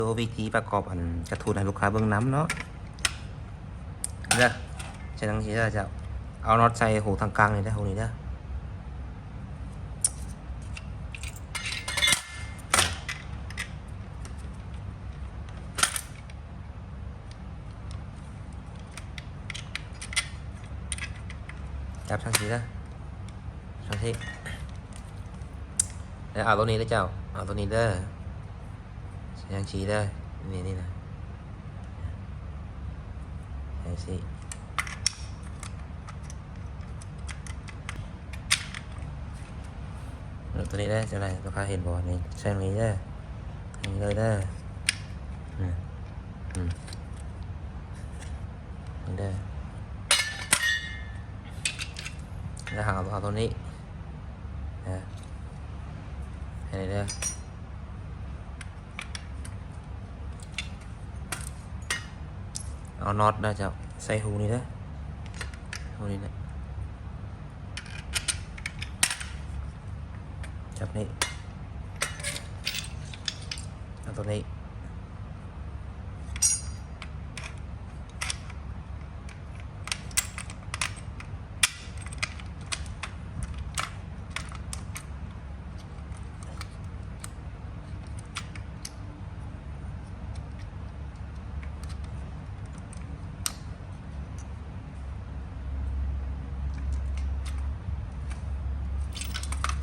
ໂຊວິທີປະກອບອັນກາຕູນໃຫ້ລູກຄ້າເບິ່ງນຳເນາະ ເດີ. ໃສ່ຈັ່ງຊີ້ເດີເຈົ້າ. ເອົານັອດໃສ່ຮູທາງກາງນີ້ເດີ, ຮູນີ້ເດີ. ຈັບທາງຊີ້ເດີ, ທາງຊີ້. ແລ້ວເອົາໂຕນີ້ເດີເຈົ້າ, ເອົາໂຕນີ້ເດີ. ທາງຊີ້ເດີ. ນີ້ ນີ້ນະ. ທາງຊີ້. ໂຕນີ້ເດີ, ຈັ່ງໃດ ລູກຄ້າເຫັນບໍ່? ນີ້ ໃສ່ນີ້ເດີ, ນີ້ເລີຍເດີ. ອືມ ອືມ ນີ້ເດີ. ແລ້ວເຮົາເອົາ ເອົາໂຕນີ້ ເອີ ໃສ່ນີ້ເດີ. ເອົານັອດເດີເຈົ້າ, ໃສ່ຮູນີ້ເດີ, ຮູນີ້ເດີ. ຈັບນີ້, ເອົາໂຕນີ້.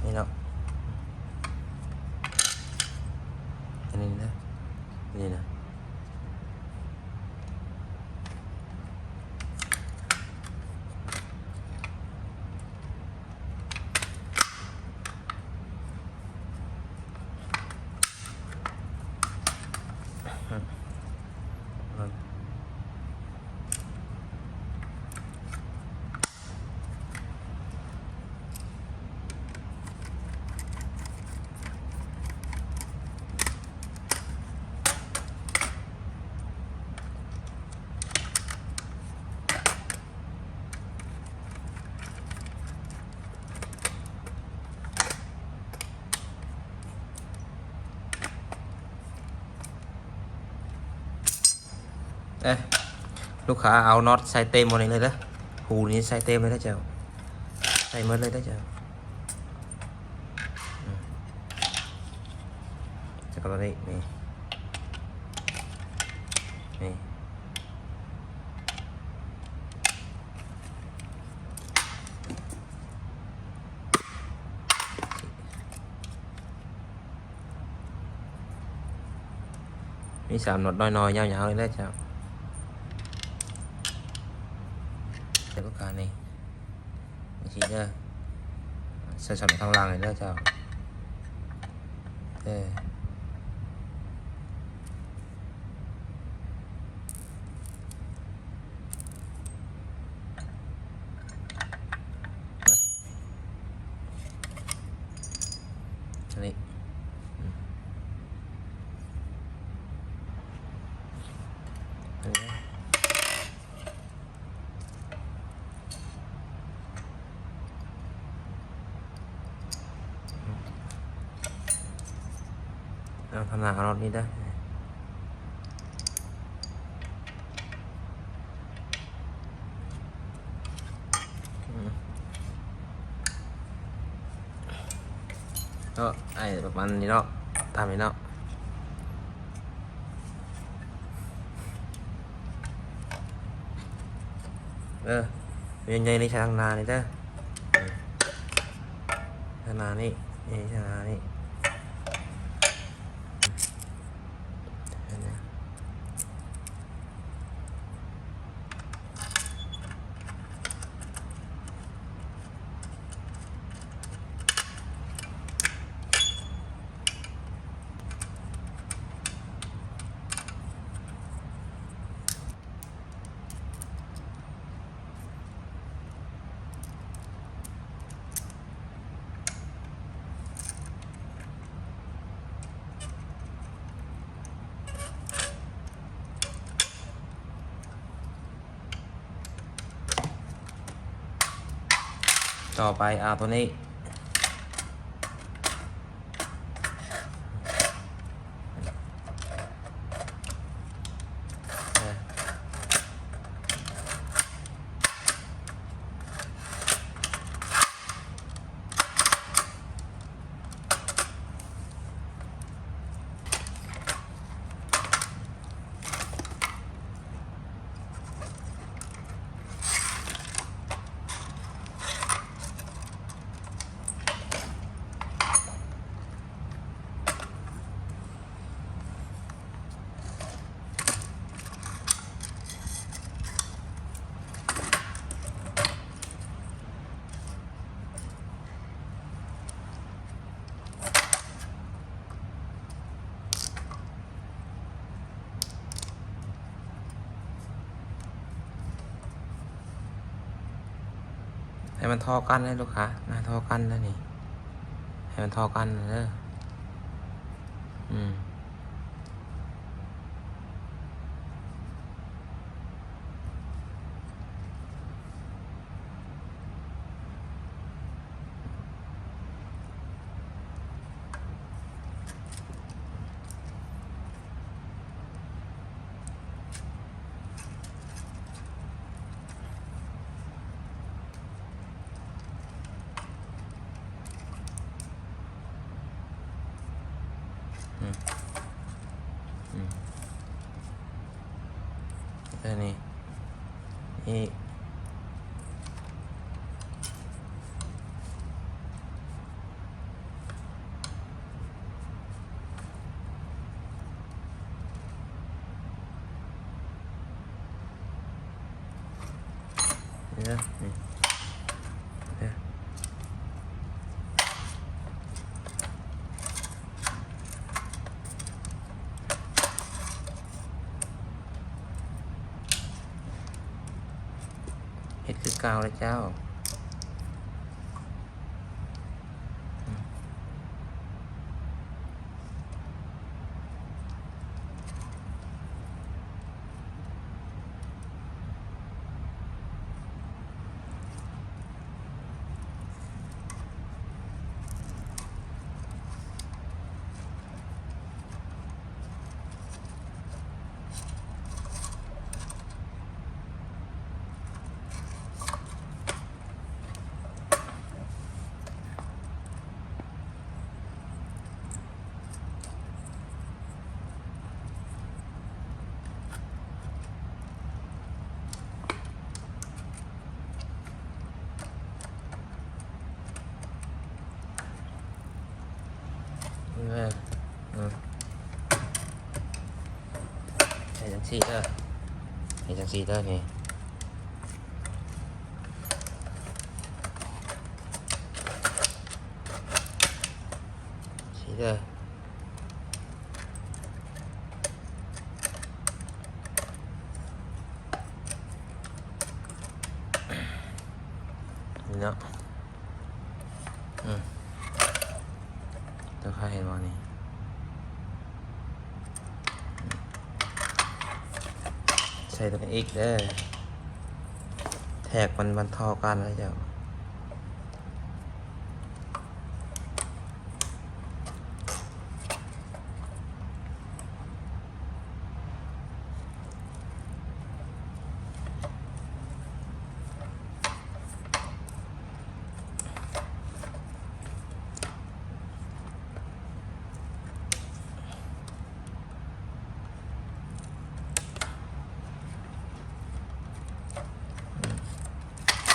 ນີ້ເນາະ, ອັນນີ້ນະ, ນີ້ນະ. ເອີ ລູກຄ້າເອົານັອດໃສ່ເຕັມໝົດນີ້ເລີຍເດີ, ຮູນີ້ໃສ່ເຕັມເລີຍເດີເຈົ້າ, ໃສ່ໝົດເລີຍເດີເຈົ້າ. ອືມ ຈັບກັບໂຕນີ້ ນີ້ ນີ້. ມີສາມນັອດນ້ອຍໆ ຍາວໆ ນີ້ແຫຼະເຈົ້າ. ໃສ່ລູກຄ້ານີ້ ຈັ່ງຊີ້ເດີ, ໃສ່ສາມນັອດທາງຫຼັງນີ້ເດີເຈົ້າ. ເອີ ອັນນີ້ ອືມ ອັນນີ້ ເອົາທາງໜ້າເອົານັອດນີ້ເດີ. ເນາະ ໄອ້ປະມານນີ້ເນາະ, ຕາມນີ້ເນາະ. ເອີ ວຽງໃຫຍ່ນີ້ໃສ່ທາງໜ້ານີ້ເດີ, ທາງໜ້ານີ້ ນີ້ ທາງໜ້ານີ້. ຕໍ່ໄປເອົາໂຕນີ້ ນີ້ ມັນທໍ່ກັນເດີລູກຄ້າ ໃຫ້ທໍ່ກັນເດີນີ້ ໃຫ້ມັນທໍ່ກັນເດີ. ອືມ ອືມ ອືມ ເອີ ນີ້ ນີ້ ນີ້ນະ ນີ້ ນີ້ ເຮັດຄືເກົ່າເລີຍເຈົ້າ. ເອີ ເອີ ເຮັດຈັ່ງຊີ້ເດີ ເຮັດຈັ່ງຊີ້ເດີ ນີ້ ຊີ້ເດີ. ນີ້ເນາະ ອືມ ເຈົ້າຂ້າເຫັນບໍ່ນີ້ ໃສ່ຕົວນີ້ອີກເດີ ແທັກມັນ ມັນທໍ່ກັນແລ້ວເຈົ້າ.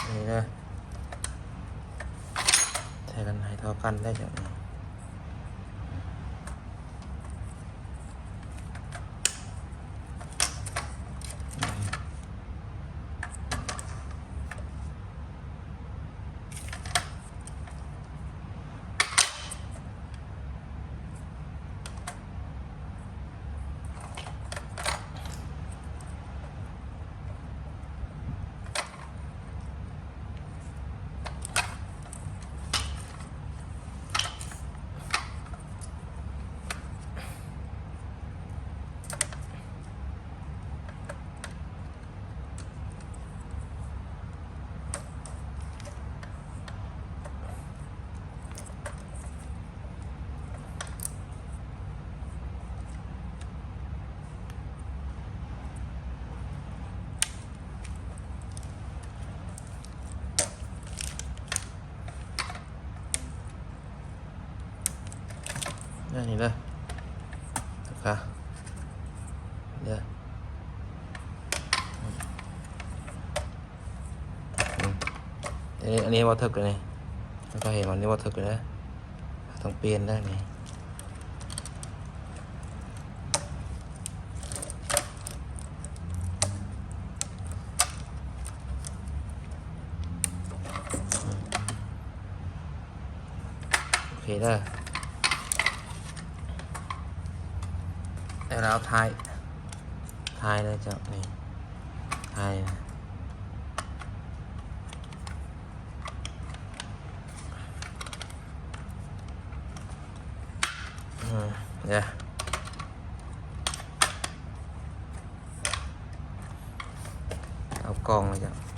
ນີ້ເດີ ໃສ່ກັນໃຫ້ເທົ່າກັນໄດ້ຈັ່ງ. ອັນນີ້ເດີ ໂຕກາງເດີ ອືມ ອັນນີ້ ອັນນີ້ບໍ່ຖືກເລີຍນີ້ ເຈົ້າເຫັນບໍ່ ນີ້ບໍ່ຖືກເລີຍ ຕ້ອງປ່ຽນເດີນີ້. ໂອເຄເດີ ແລ້ວເອົາທ້າຍ ທ້າຍເດີເຈົ້າ ນີ້ ທ້າຍ. ອືມ ດຽວ ເອົາກ່ອງມາຈ້ະ.